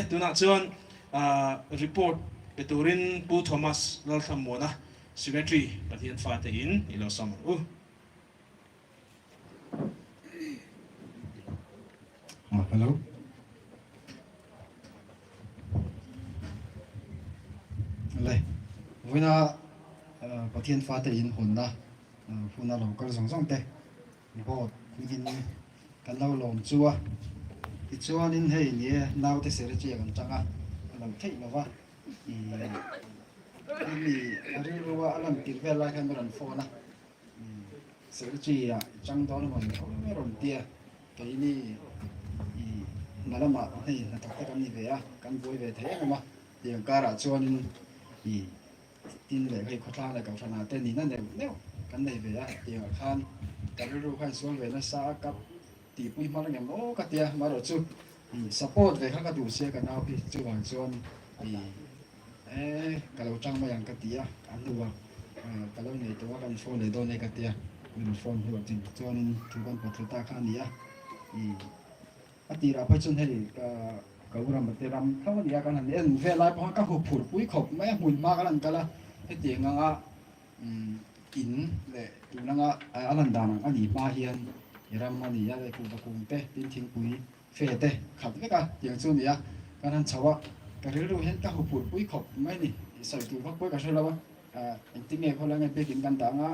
Tunah chuan report pe turin Pu Thomas Lalthlamuana, Secretary, Pathian fate in i lo sawm ang u. Hello. Le, vawiina Pathian fate in hawnna huna lo kal zawng zawng te Board hmingin kan lo lawm chu a, tichuanin hei ni e naute serechia kan chang a, a lo theih lo va, ih hemi a rilru a a lan tir vel lai khan a rawn phone a, serechia i chang dawn emaw ni awm a rawn ti a, keini ih hna lamah hei hnathawk te kan ni ve a, kan buai ve thei em em a, tiang karah chuanin ih. Tin leh hei khawtlang leh kohhranah te nihna neuh neuh kan nei ve a, tiangah khan ka rilru kha insual ve nasa a, ka tihpui hma reng em aw ka tia, amaherawhchu ih support ve kha ka duh sia ka nau hi, chuvang chuan ih e ka lo tang mai ang ka ti a, a hnuah ka lo nei tawh a ka in phone leh dawn e ka tia, min rawn phone hnuah chuanin thu kan pawt thlu ta kha a ni a, ih. A tirah phei chuan hei ka ka u ram te ram tho a ni a, kan han en vel lai pawh khan ka huphur pui khawp mai a, hmun hma kan han kal a, hetiang anga in leh tun anga a lan dan ang a nih hma hian i ram a ni a, hei kuhva kung te tin thingpui fe te khat vek a tiang chu a ni a, kan han chho a, ka rilru hian ka huphur pui khawp mai a ni, sawi tur vak pawh ka hre lo a, engtin nge khawlai nge biakin kan dah anga.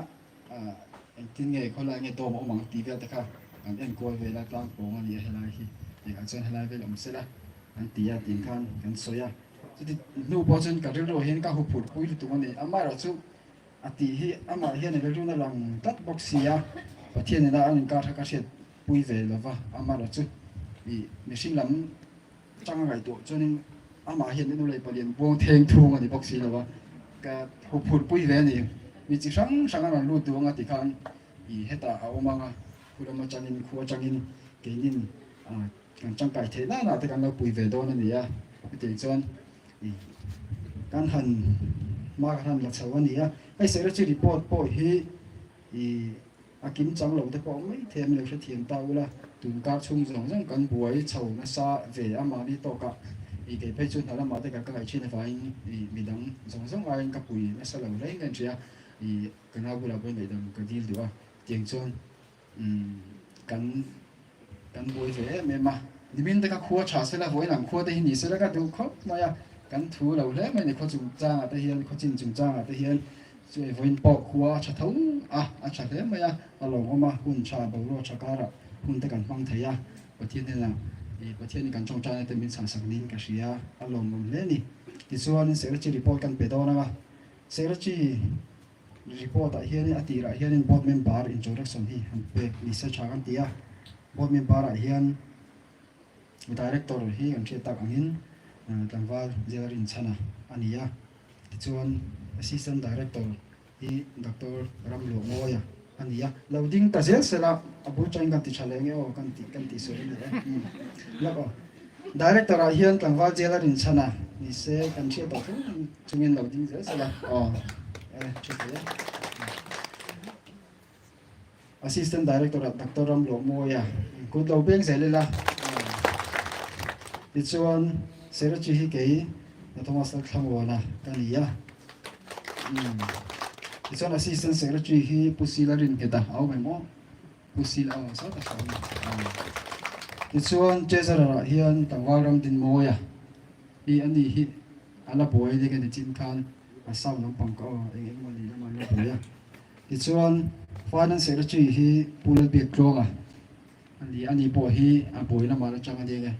Engtin nge khawlai nge dawm a awm ang tih vel te kha kan en kual vel a, tlang pawng a ni a helai hi engah chuan helai vel awm sela an ti a tih khan kan sawi a, chuti hnu pawh chuan ka rilru hian ka huphurh pui lutuk a ni, amaherawh chu a tih hi amah hian a rilru na lang tlat bawk si a, Pathian nena an inkar kha ka hriat pui ve lova, amaherawh chu ih mihring lam Chang a ngaihtuah chuanin amah hian inu lei palian buang theng thung a ni bawk si lo a, ka huphurh pui ve a ni. Mi chi hrang hrang a rawn lut duh anga tikhan i hetah a awm ang a, khu lam atangin khu atangin keinin kan tangkai theih nana te kan lo pui ve dawn a ni a, hetiang chuan i kan han hma kan han la chho a ni a. Hei Secretary report pawh hi i A kim chang lo te pawh mai thei a min lo hrethiam ta ula, tun kar chhung zawng zawng kan buai chho nasa ve a mahni tawkah i kei phei chu hna lamah te ka ka ngaih thin avangin i midang zawng zawng aiin ka pui nasa lo hle in ka inhria i ka nau bulah pawhin ngaihdam ka dil duh a tiang chuan umm kan Kan buai ve em em a, nimin te kha khua tha sela, vawiin ang khua te hi ni sela ka duh khawp mai a, kan thu lo hle mai a ni, khaw chungchangah te hian, khaw chin chungchangah te hian chu ei vawiin pawh khua a tha tho a, a tha hle mai a, a lawmawm a, hun tha boruak tha karah hun te kan hmang thei a, Pathian hnenah ih Pathianin kan tawngtaina te min chhahsak niin ka hria, a lawmawm hle a ni. Tichuan Secretary report kan pe dawn ang a, Secretary. Report ah hianin a tirah hianin board member introduction hi han pek ni se tha kan ti a, board member ah hian director hi kan hriat tak angin tlangval Jail Rinchhana a ni a, tichuan assistant director hi Doctor Ramluangawia a ni a, lo ding ta zel sela a bul tangin kan ti tha leh nge aw kan tih kan tih sual a ni e lak aw. Director ah hian tlangval Jail Rinchhana ni se kan hriat tawh tho Chungin lo ding zel sela aw e tha hle. Assistant Director ah Doctor Ramluahmawia kut lo beng zel ila. Tichuan Secretary hi kei Thomas Lalthlamuana ka ni a. Tichuan Assistant Secretary hi Pu Sila Rinngeta a awm em aw? Pu Sila aw sawt a hria a ni. Tichuan Treasurer ah hian Tlangval Ramdinmawia hi a ni hi. A la buai dek a ni chin khan a sound lampang ka aw eng eng emaw ni lamah an la buai a. Tichuan Finance Secretary hi Pu Lalbiaktluanga a ni a, ani pawh hi a buai lamah la chang a nia nge.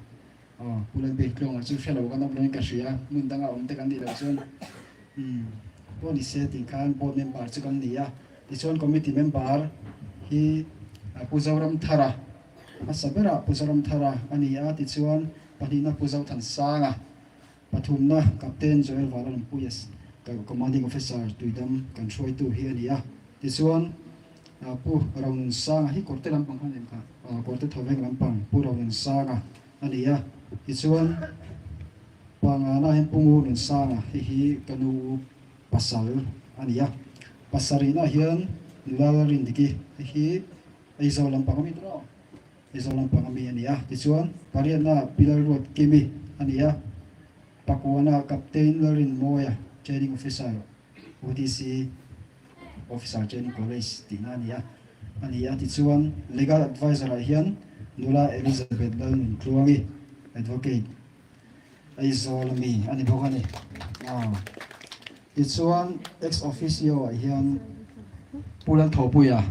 Aw Pu Lalbiaktluanga chu hre lo kan awm loin ka hria a, hmun danga awm te kan nih loh chuan umm pawh ni se tih khan board member chu kan ni a. Tichuan committee member hi Pu Zoramthara hmasa berah Pu Zoramthara a ni a, tichuan pahnihna Pu Zothansanga Pathumna, Captain Joel Valalampuia Commanding Officer Tuidam kan hruaitu hi a ni a. Tichuan, Pu Ronunsanga hi Kawrte lampang khan em kha? Kawrte Thawveng lampang Pu Ronunsanga a ni a. Tichuan, Pangana hian Pu Ngununsanga hei hi ka nu pasal a ni a. Pasarihna hian Nula Lalrindiki hei hi Aizawl lampang a mi tawh lo. Aizawl lampang a mi a ni a, tichuan pariatna Pilar Ruat Kimi a ni a. Pakuana Captain Lalrinmawia, Training Officer, OTC, Officer Training College tihna a ni a, a ni a. Tichuan, Legal Adviser ah hian Nula Elizabeth Lalnuntluangi, Advocate, Aizawl ami a ni bawk a ni. Tichuan, Ex Officio ah hian Pu Lalthawpuia,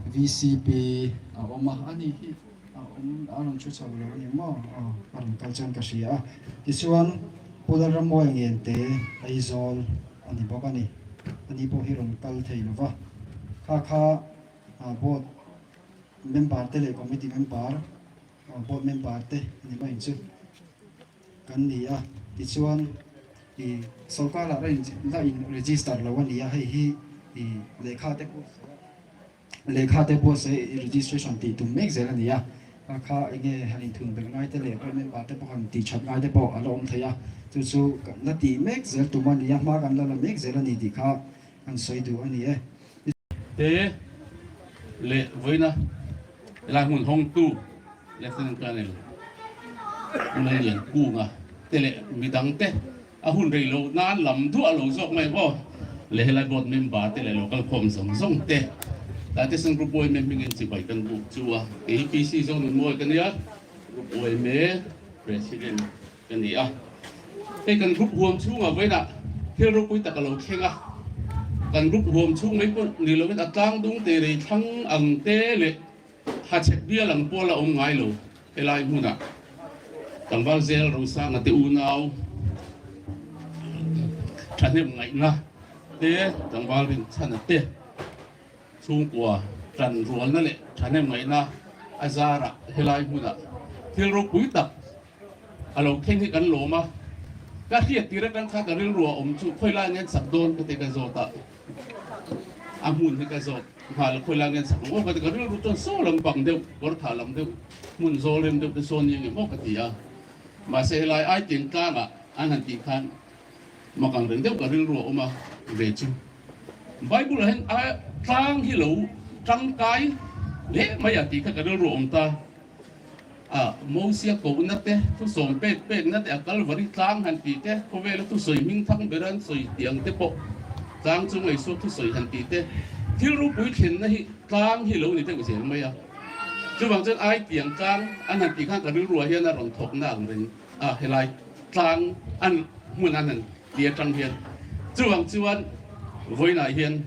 VCP, a awm a, a ni hi a awm a rawn thu chho lo a ni maw? Aw, a rawn kal chuan ka hria a. Tichuan, Pu Lalramawia Ngente, Aizawl a ni bawk a ni. Ani pawh hi rawn kal thei lo va. Kha kha Board member te leh Committee member, Board member te a ni mai chu kan ni a. Tichuan, i sorkar ah la in register lo a ni a, hei hi i lehkha te pawh Lehkha te buatsaih registration tih tum mek zel a ni a, a kha enge han inthun belh ngai te leh board member te pawh han tih that ngai te pawh a la awm thei a, chu chu kan la tih mek zel tum a ni a, hma kan la la mek zel a ni tih kha kan sawi duh a ni e. Te leh vawiina helai hmun hawngtu Lieutenant Colonel Pu Lallian Kunga te leh midang te A hun rei lo nan lam duah lo zawk mai maw? Le helai board member te leh local khawm zawng zawng te Taitesan Group YMA hmingin chibai kan buk chu a, kei hi PC Zonunmawi ka nia, Group YMA President ka ni a. Hei kan group huam chhungah vawiinah thil ropui tak a lo thleng a, kan group huam chhung mai pawh ni lovin a tlang dung te rei thlang ang te leh Hachhek bial ang pawh la awm ngai lo helai hmunah tlangval zel Rosanga te unau thahnem ngaihna te tlangval rinchhana te chhungkua tan rualna leh thahnem ngaihna a zarah helai hmunah thil ropui tak a lo thleng hi kan lawm a, ka hriat tir atang kha ka rilru a awm chu khawilai ngen sak dawn ka ti ka zawt a. A hmun hi ka zawt nghal a, khawilai nge chak ang aw ka ti, ka rilru chuan saw lam pang deuh, kawr tha lam deuh, hmun zawl rem deuh te sawn ni angem aw ka ti a, mahse helai Aiteng tlangah an han tih khan mak ang reng deuh ka rilru a awm a ve chu. Bible ah hian a tlang hi lo tangkai hle mai a tih kha ka rilru a awm ta. A Mosia kohna te, thusawm pek pekna te, a Kalvari tlang han tih te, khawvela thusawi hming thang ber an sawi tih ang te pawh tlang chu ngaihsuak thusawi han tih te, thil ropui thlenna hi tlang hi lo ni deuh zel mai a. Chuvang chuan ai tiang tlang an han tih khan ka rilruah hian a rawn thawkna ang reng a, helai tlang an hmun an han ti atang hian. Chuvang chuan vawiinah hian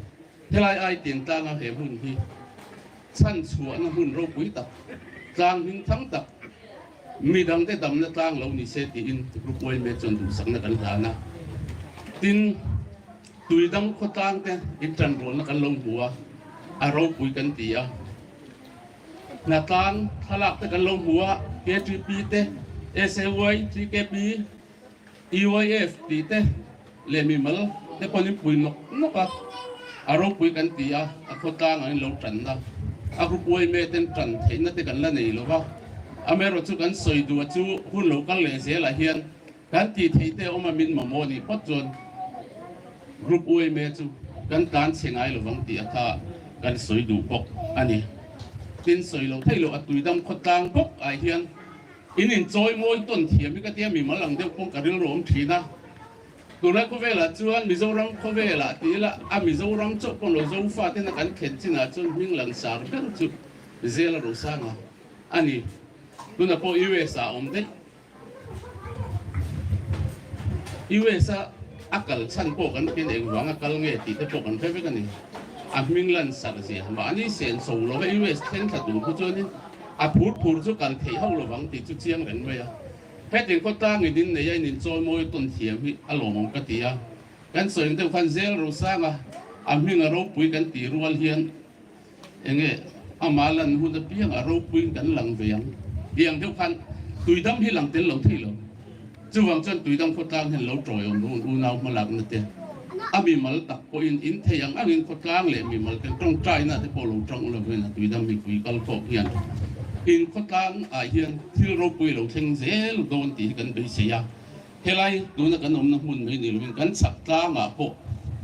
helai ai tiang tlanga he hmun hi Chhan chhuahna hmun ropui tak, tlang hming thang tak, midangte damna tlang lo ni se tiin Group yma chuan duhsakna kan hlan a. Tin, Tuidang khawtlangte intanrualna kan lo hmu a, a ropui kan ti a. Hnatlang thlalak te kan lo hmu a, KTP te, SAY, TKP, EYF tih te leh mimal te pawhin in pui nawk nawk a, a ropui kan ti a, a khawtlang ang in lo tanna, a group yma ten tan theihna te kan la nei lo va, amaherawhchu kan sawi duh a chu hun lo kal leh zelah hian kan tih theih te a awm a min mamawh nih phawt chuan group yma chu kan tlan chhe ngai lovang tih a kha kan sawi duh bawk a ni. Tin sawi lo theih loh a tuidam khawtlang bawk ah hian In inchawi mawi tawn thiam hi ka tia mimal ang deuh pawh ka rilru awm thin a. Tunlai khawvelah chuan Mizoram khawvelah ti ila a Mizoram chauh pawh lo Zofa tena kan khen chinah chuan hming langsar ber chu Zela Rosanga a ni. Tunah pawh US ah a awm daih. US a a kal chhan pawh kan hriat engvang a kal nge tih te pawh kan hre vek a ni. A hming lansar zia mahni senso lova US thleng thla tur khu chuanin A phur phur chu kal theih hauh lovang tih chu chiang reng mai a. Hetiang khawtlangin in nei a in inchawi mawi tawn thiam hi a lawmawm ka ti a. Kan sawi ang deuh khan Zel Rosanga a hming a ropui kan tih rual hian enge amah lan hun apiang a ropuiin kan lang ve ang tih ang deuh khan tuidam hi lang tel lo thei lo. Chuvang chuan tuidang khawtlang hian lo tawiawm lo unau hmalakna te a mimal tak pawhin in thei ang angin khawtlang leh mimal ten tawngtaina te pawh lo tang lovin a tuidang mipui kal khawp hian in khawtlang ah hian thil ropui lo thleng zel dawn tih hi kan beisei a. Helai tuna kan awmna hmun mai ni lovin kan chhak tlangah pawh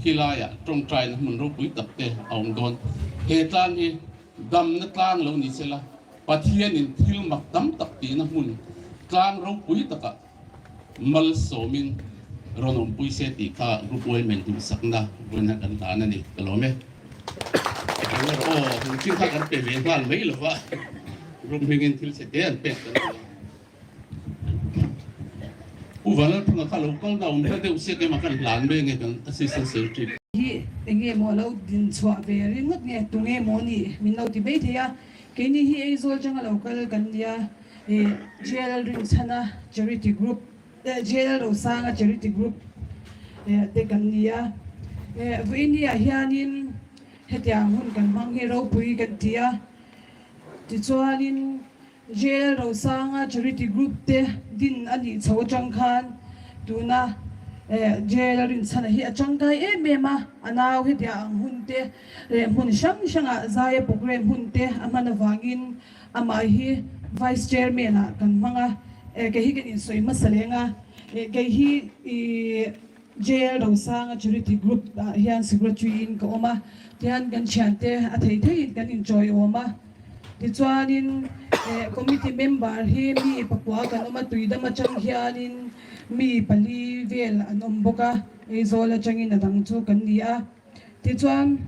khilaiah tawngtaina hmun ropui tak te a awm dawn. He tlang hi damna tlang lo ni sela Pathianin thil mak tam tak tihna hmun tlang ropui takah. Malsawmin rawn awmpui se tih kha Group Women duhsakna vawiin hian kan hlan a ni. Ka lawm e. Aw, heng thil kha kan pe ve nghal mai lo va, Group hmingin thil chhe te an pek kan ni a. Pu Vanlalthanga kha lo kal na awm hla deuh se keimah kan hlan mai ange kan Assistant Secretary. Hi enge maw lo din chhuah ve ringawt nge tunge maw nih min lo ti mai thei a, keini hi Aizawl atanga lo kal kan nia ih JL Rinchhana Charity Group JL Rosanga Charity Group te kan ni a, vawiini ah hianin hetiang hun kan hmang hi ropui kan ti a, tichuanin JL Rosanga Charity Group te din a nih chho atang khan tuna JL Rinchhana hi a tangkai em em a, a nau hetia ang hun te leh hmun hrang hrangah zaia programme hun te a hman avangin amah hi Vice Chairman ah kan hmang a, kei hi kan insawi hmasa leng a, kei hi JL Rosanga Charity Group ah hian Secretary in ka awm a, tihian kan thiante a thei theiin kan inchawiawm a. Tichuanin committee member hi mi pakua kan awm a, Tuidam atang hianin mi pali vel an awm bawk a, Aizawl atangin a dang chu kan ni a. Tichuan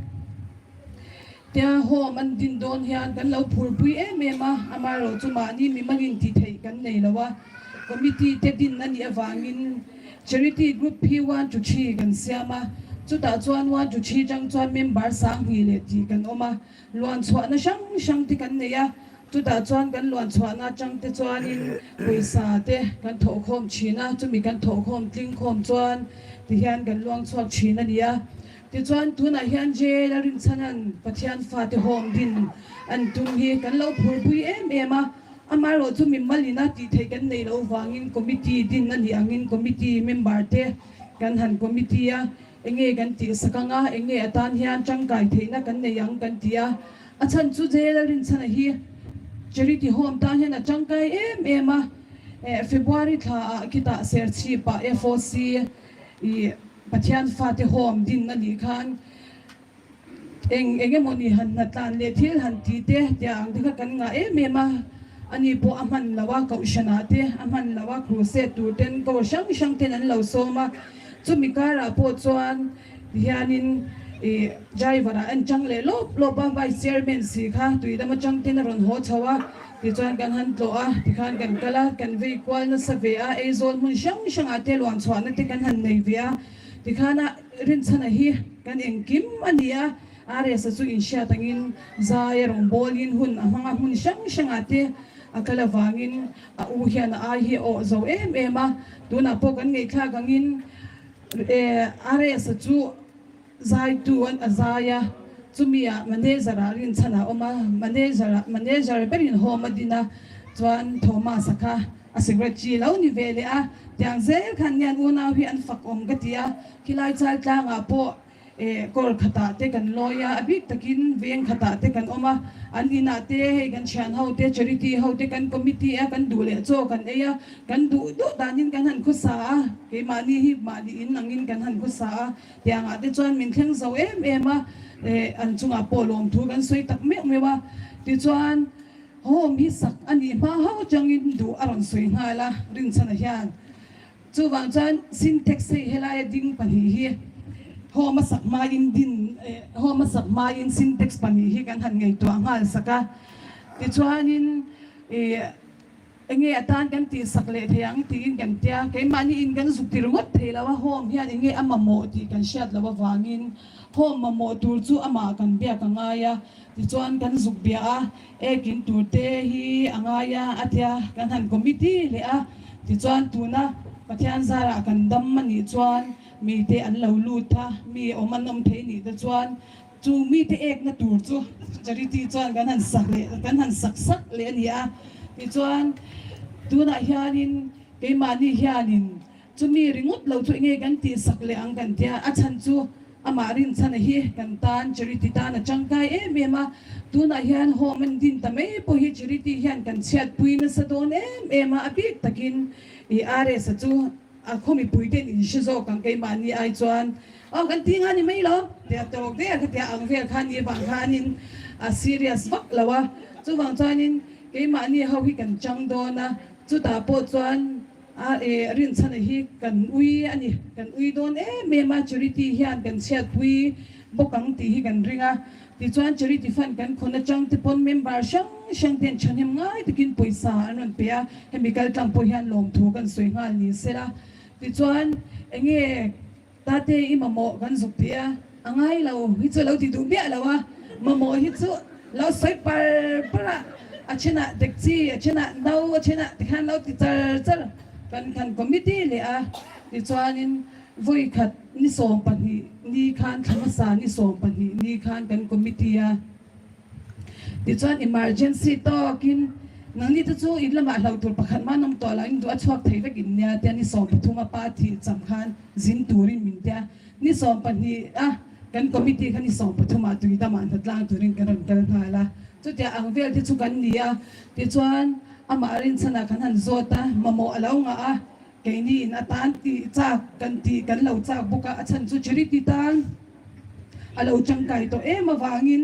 tia home an din dawn hian kan lo phurpui em em a, amaherawh chu mahni mimalin tih theih kan nei lo a, committee te din a nih avangin charity group hi one to three kan siam a, chutah chuan one to three tang chuan member 2000 leh tih kan awm a. Luan chhuahna hrang hrang te kan nei a, chutah chuan kan luan chhuahna atang te chuanin pawisa te kan thawhkhawm thin a, chumi kan thawhkhawm tlingkhawm chuan tihian kan luang chhuak thin a ni a. Tichuan tunah hian Jail a rinchhanan Pathian fate home din an tum hi kan lo phurpui em em a, amaherawh chu mimal ina tih theih kan neih loh vangin committee din a nih angin committee member te kan han committee a, Enge kan tih sak anga, enge atan hian tangkai theihna kan nei ang kan ti a. A chhan chu jail a rinchhana hi Charity Home tan hian a tangkai em em a. February thla ah khitah Serchhip ah FOC i Pathian fate home din a nih khan Eng eng emaw ni han hnatlan leh thil han ti te tia ang te kha kan ngah em em a, ani pawh a hman lo a, kohhranah te a hman lo a, crusade tur ten kawr hrang hrang ten an lo sawm a, chumi karah pawh chuan tihianin ih driver ah en chang leh lawp lawp a, vice chairman si kha tuidam atang ten a rawn haw chho a, tichuan kan han tlawh a, tikhan kan kal a, kan vei kual nasa ve a, Aizawl hmun hrang hrangah te luanchhuahna te kan han nei ve a, tikhan a. Rinchhana hi kan engkim a ni a, RS-a chu inhriat angin zai a rawn bawlin hun a hmang a, hmun hrang hrangah te a kal avangin a u hian a ai hi a awh zo em em a, tunah pawh kan ngaihthlak angin RS-a chu zaitu a zai a, chumi-ah manager-ah Rinchhana a awm a, manager-ah manager berin home a din a, chuan Thomas-a kha A secretary lo ni ve leh a, tiang zel khan nian unau hi an fak awm ka ti a, khilai chal tlangah pawh eh kawr khatah te kan lawi a, a bik takin veng khatah te kan awm a, an inah te hei kan thian ho te charity ho te kan committee a, kan duh leh chaw kan ei a, kan duh duh danin kan han khawsa a, keimahni hi mahni in angin kan han khawsa a, tiangah te chuan min thleng zo em em a, eh an chungah pawh lawmthu kan sawi tak meuh meuh a, tichuan. Home hi sak a nih hma ho changin duh a rawn sawi nghal a, Rinchhana hian. Chuvang chuan Sintex hei helaia ding pahnih hi Home a sak hmain din Home a sak hmain Sintex pahnih hi kan han ngaihtuah nghal sak a. Tichuanin ih enge atan kan tih sak leh thei ang tiin kan tia, keimahni in kan zuk ti ringawt thei lo a, Home hian enge a mamawh tih kan hriat loh avangin Home mamawh tur chu amah kan biak a ngai a. Tichuan kan zuk bia a, ekin tur te hi a ngai a, a tia kan han committee leh a. Tichuan tuna Pathian zarah kan dam a nih chuan mite an lo lut a, mi awm an awm thei nih te chuan chu mite ekna tur chu charity chuan kan han sak leh kan han sak sak leh a ni a. Tichuan tunah hianin keimahni hianin Chumi ringawt lo chu enge kan tihsak leh ang kan tia, a chhan chu amah rinchhana hi kan tan charity tan a tangkai em em a, tunah hian home an din ta mai pawh hi charity hian kan chhiatpui nasa dawn em em a, a bik takin i RS-a chu a khaw mipui ten in hre zawk ang keimahni ai chuan aw kan ti nga ni mai lo tia tawk der kha tia ang vel kha ni vang khanin a serious vak lo a, chuvang chuanin keimahni ho hi kan chang dawn a, chutah pawh chuan. A e Rinchhana hi kan ui a ni, kan ui dawn em em a, Charity hian kan chhiatpui bawk ang tih hi kan ring a. Tichuan Charity Fund kan khawn atang te pawn member hrang hrang ten thahnem ngai takin pawisa an rawn pe a, hemi kaltlang pawh hian lawmthu kan sawi nghal ni sela. Tichuan enge Tate i mamawh kan zuk ti a, a ngai lo hi chu lo ti duh miah lo a, mamawh hi chu lo sawi par par a, a thenah dekchi, a thenah no, a thenah tikhan lo ti char char kan kan committee leh a, tichuanin vawi khat ni 12 ni khan thla hmasa ni 12 ni khan kan committee a. Tichuan emergency tawkin nangni te chu in lamah hlo tur pakhat mah an awm tawh lo, in duh a chhuak thei vek in nia tia ni 13 a pa thih cham khan zin turin min tia ni 12 a kan committee kha ni 13 ah tui damah hna tlang turin kan rawn kal nghal a, chutia ang vel te chu kan ni a. Tichuan amah rinchhanah kan han zawt a, mamawh a lo ngah a, keini in atan tih chak kan tih kan lo chak bawk a, a chhan chu charity tan a lo tangkai tawh em avangin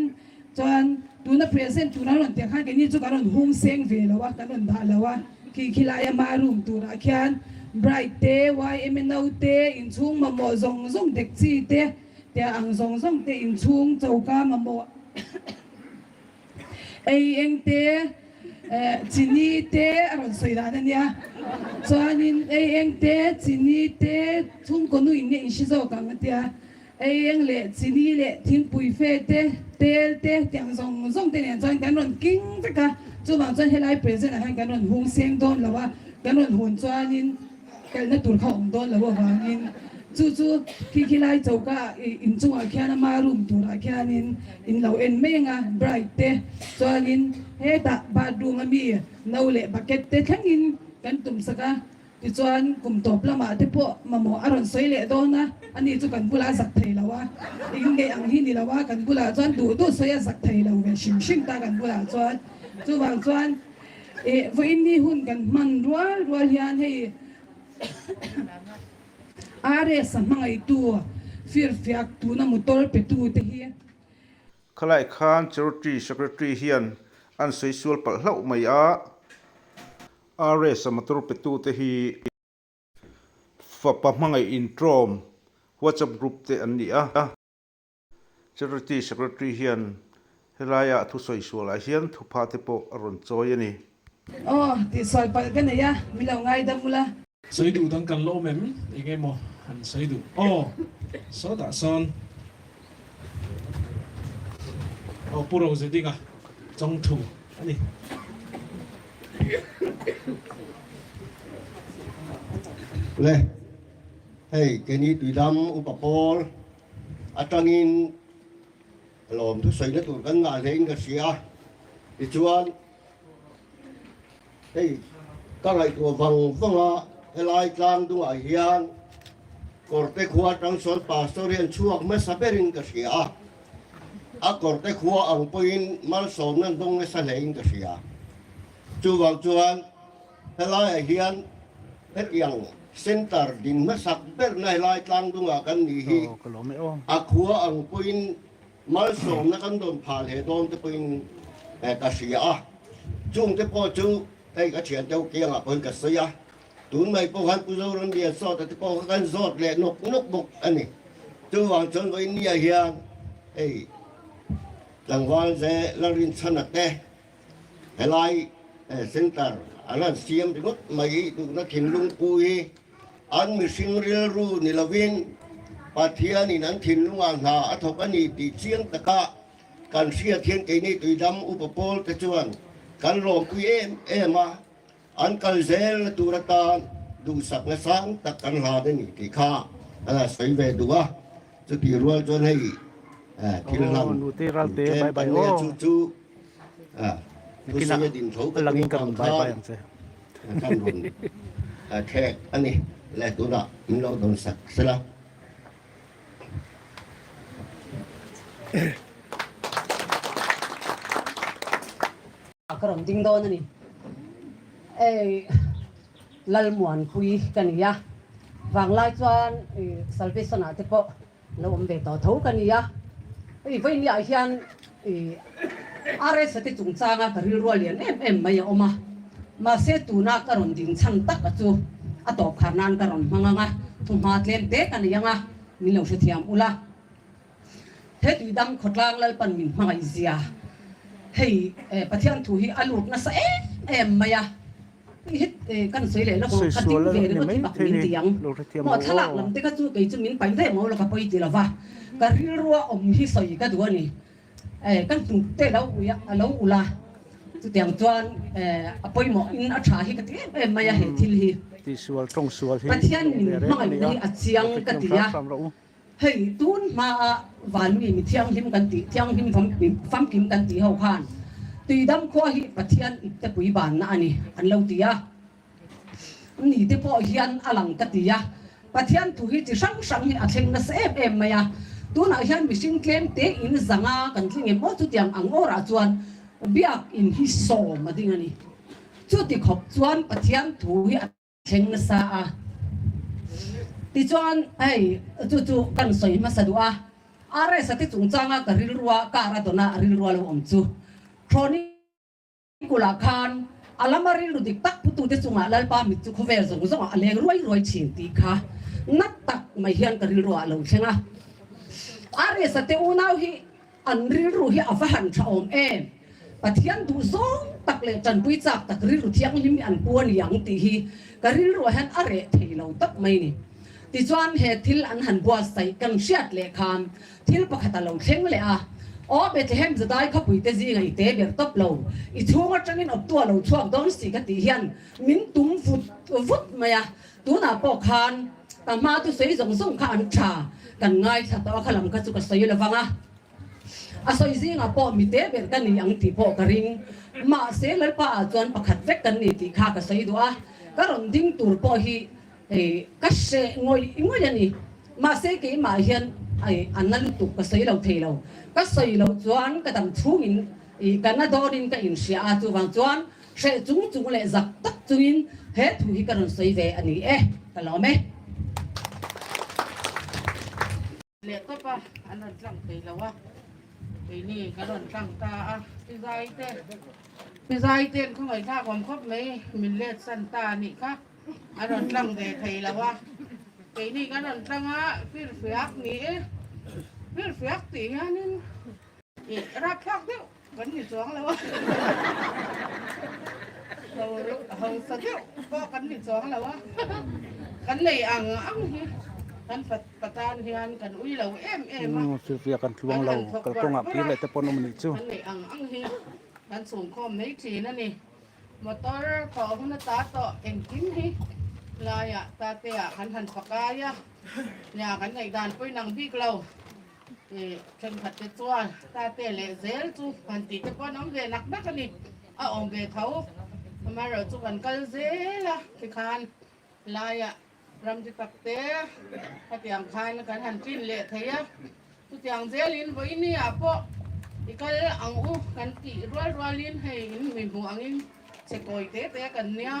chuan tuna present tura rawn tih khan keini chu kan rawn hung seng ve lo a, kan rawn dah lo a, khi khilaia ma room turah khian bride te, YMNO te, inchhung mamawh zawng zawng dekchi te, tia ang zawng zawng te inchhung choka mamawh Ei eng te, chini te a rawn sawi dan a nia. Chuanin ei eng te, chini te, chhungkaw nu in nge in hre zawk ang a tia. Ei eng leh chini leh thingpui fe te, tel te tiang zawng zawng te nen chuan kan rawn king vek a. Chuvang chuan helai present ah hian kan rawn hung seng dawn lo a, kan rawn hun chuanin Kalna tur kha awm dawn lo avangin chu chu khi khi lai choka inchungah khian ama room turah khianin in lo en mai anga bride te chuanin hetah bathroom ami no leh bucket te thlengin kan tum sak a tichuan kum tawp lamah te pawh mamawh a rawn sawi leh dawn a ani chu kan bulah a zak thei lo a inneih ang hi ni lo a kan bulah chuan duh duh sawi a zak thei lo ve hrim hrim ta kan bulah chuan chuvang chuan. Eh, vawiin ni hun kan hman rual rual hian hei RS a hmangaihtu firfiak tuna motor petu te hi. Khalai khan Charity Secretary hian an sawi sual palh hlauh mai a, RS a motor petu te hi fapa hmangaih intrawm WhatsApp group te an ni a. Charity Secretary hian helaia a thusawi sualah hian thupha te pawh a rawn chawi a ni. Aw, tihsual palh ka nei a, min lo ngaidam ula. Sawi duh dang kan la awm em? Eng emaw han sawi duh? Aw, sawtah sawn. Aw, Pu Rozedinga Chawngthu a ni. Le, hei keini Tuidam Upa Pawl Atangin lawm thusawina tur kan ngah hlein ka hria a, tichuan hei ka ngaihtuah vang vang a, helai tlang dungah hian Kawrte khua atang sawn Pastor hian chhuak hmasa berin ka hria a, a Kawrte khua ang pawhin malsawmna an dawng nasa hlein ka hria. Chuvang chuan Helaiah hian hetiang centre din hmasak berna helai tlangdungah kan nih hi a khua ang pawhin malsawmna kan dawn phah leh dawn te pawhin ka hria a. Chungte pawh chu hei ka thiante ho kiangah pawhin ka sawi a, tun mai pawh khan Pu Zoramlian Sawta te pawh kha kan zawt leh nawk nawk bawk a ni. Chuvang chuan vawiin nia hian hei tlangval ze Lalrinchhana te, Helai centre an han siam ringawt mai hi duhna thinlung pu hi an mihring rilru ni lovin Pathianin an thinlungah hna a thawk a ni tih chiang taka kan hriat hian keini Tuidam Upa Pawl te chuan kan lawmpui em em a. An kal zelna tur atan duhsakna sang tak kan hlan a ni tih kha a la sawi ve duh a, chutih rual chuan hei thil hlan tlem kan nei a, chu chu thusawi a din tho ka tum avang khan kan rawn thlek a ni le tunah min lo dawnsak sela. Ka rawn ding dawn a ni. Ei Lalmuanpui ka ni a, vanglai chuan Salvation ah te pawh lo awm ve tawh tho ka ni a. Hei vawinia ah hian RS-a te chungchanga ka rilru a lian em em mai a awm a, mahse tuna ka rawn ding chhan tak a chu. a tawp khar nan ka rawn hmang ang a, thuhma tlem te ka nei ang a, min lo hrethiam ula. He tuidang khawtlang Lalpan min hmangaih zia hei Pathian thu hi a lut nasa em em mai a, hei hi kan sawi leh lawk ang, ka ding ve ringawt hi bak min ti ang. Maw thlalak lam te kha chu kei chu min paih daih maw lo ka pawi ti lo va, ka rilrua awm hi sawi ka duh a ni. Ka hnuk te lo ui a, a lo ulh a, chutiang chuan a pawimawh in a tha hi ka ti em em mai a he thil hi. Pathian min hmangaihna hi a chiang ka ti a. Hei, tun hmaa vanmi mi thianghlim kan tih, thianghlim famkim kan tih ho khan Tuidam khua hi Pathian iptepui banna a ni an lo ti a. Ni te pawh hian a lang ka ti a. Pathian thu hi chi hrang hrang hi a thleng nasa em em mai a. Tunah hian mihring tlem te in zanga kan tling em aw chutiang ang awrah chuan biak in hi sawm a ding a ni. Chuti khawp chuan Pathian thu hi a. Thleng nasa a. Tichuan, hei chu chu kan sawi hmasa duh a, RS-a te chungchanga ka rilrua car a dawn a, a rilrua lo awm chu Chronicle-ah khan a lama rilru dik tak putute chungah Lalpa mit chu khawvel zawng zawngah a leng ruai ruai thin tih kha nat tak mai hian ka rilruah a lo thleng a. RS-a te unau hi An rilru hi a va han tha awm em? Pathian duh zawng tak leh tanpui chak tak rilru thianghlim hi an pu a ni ang tih hi ka rilruah hian a reh thei lo tak mai ni. Tichuan he thil an han buatsaih kan hriat leh khan thil pakhat a lo thleng leh a, Aw Bethlehem Judai khawpuite zinga i te ber tawp lo, i chhung atangin awptu a lo chhuak dawn si ka tih hian min tum vut vut mai a, tunah pawh khan ka hma chu sawi zawng zawng kha an tha kan ngaithla tawh a, khalam kha chu ka sawi lo vang a. A sawi zingah pawh mi te ber ka ni ang tih pawh ka ring. Mahse Lalpa ah chuan pakhat vek kan ni tih kha ka sawi duh a, ka rawn ding tur pawh hi ka hreh ngawih ngawih a ni. Mahse keimah hian a na lutuk ka sawi lo thei lo. Ka sawi loh chuan ka dam chhungin ka na dawnin ka inhria a, chuvang chuan hreh chung chung leh zak tak chungin he thu hi ka rawn sawi ve a ni e, ka lawm e. Leh tawp a, an rawn tlang thei lo a, keini kan rawn tlang ta a, pi zai te, pi zai te an khawngaih thlak awm khawp mai, min let san ta a nih kha, an rawn tlang ve thei lo a, keini kan rawn tlang a, firfiak ni e, firfiak tih hianin Ih rapthlak deuh kan ni chuang lo a, hausa deuh pawh kan ni chuang lo a, kan nei ang ang hi kan patan hian kan ui lo em em a, kan han thawk barh barh a, kan nei ang ang hi kan chhungkhawm mai thin a ni. Motor thawh hun ata tawh engkim hi laiah tate-ah kan han pakai a, nia kan ngaihdan pawhin ang bik lo. Thenkhat te chuan tate leh zel chu han tih te pawh an awm ve nak nak a ni. A awm ve tho. Amaherawh chu kan kal zel a, tikhan laiah ramri tak te khatiang khan kan han ṭin leh thei a. Chutiang zelin vawiini ah pawh i kal ang u kan tih rual rualin hei in mi hmuh angin che kawi te te kan nia,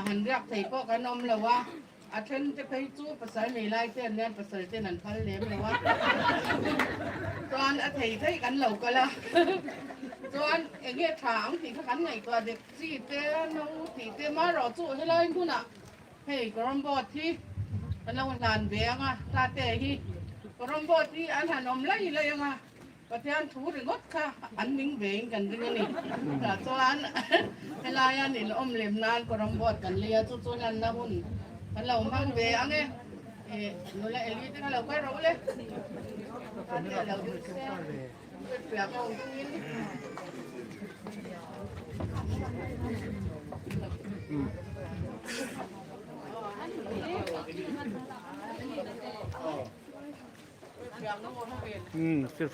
han riak thei pawh kan awm lo a. A then te phei chu pasal nei lai te an hian pasal ten an phal lem lo a, chuan a thei thei kan lo kal a, chuan eng nge tha ang tih kha kan ngaihtuah dek chi te no tih te marawh chu helai hmunah hei carrom board hi kan lo hlan ve ang a, tate hi carrom board hi an han awm lai lai ang a. Pathian thu ringawt kha an ning vein kan ring a ni. Tah chuan helaia nin awm lem nan kawrawng board kan lei a, chu chu hlanna hun kan lo hmang ve ang e. Nula Eli te kha lo kal rawh u le. Tate a lo ding se, hriatfiah ka awm chungin.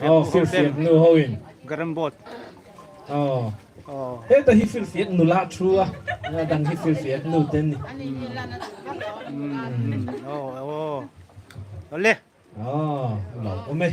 Aw firfiak nu ho in. Garam board. Aw. Heta hi firfiak nula thu a, a dang hi firfiak nu te an ni. Aw aw. Awle. Aw, a lo awm e.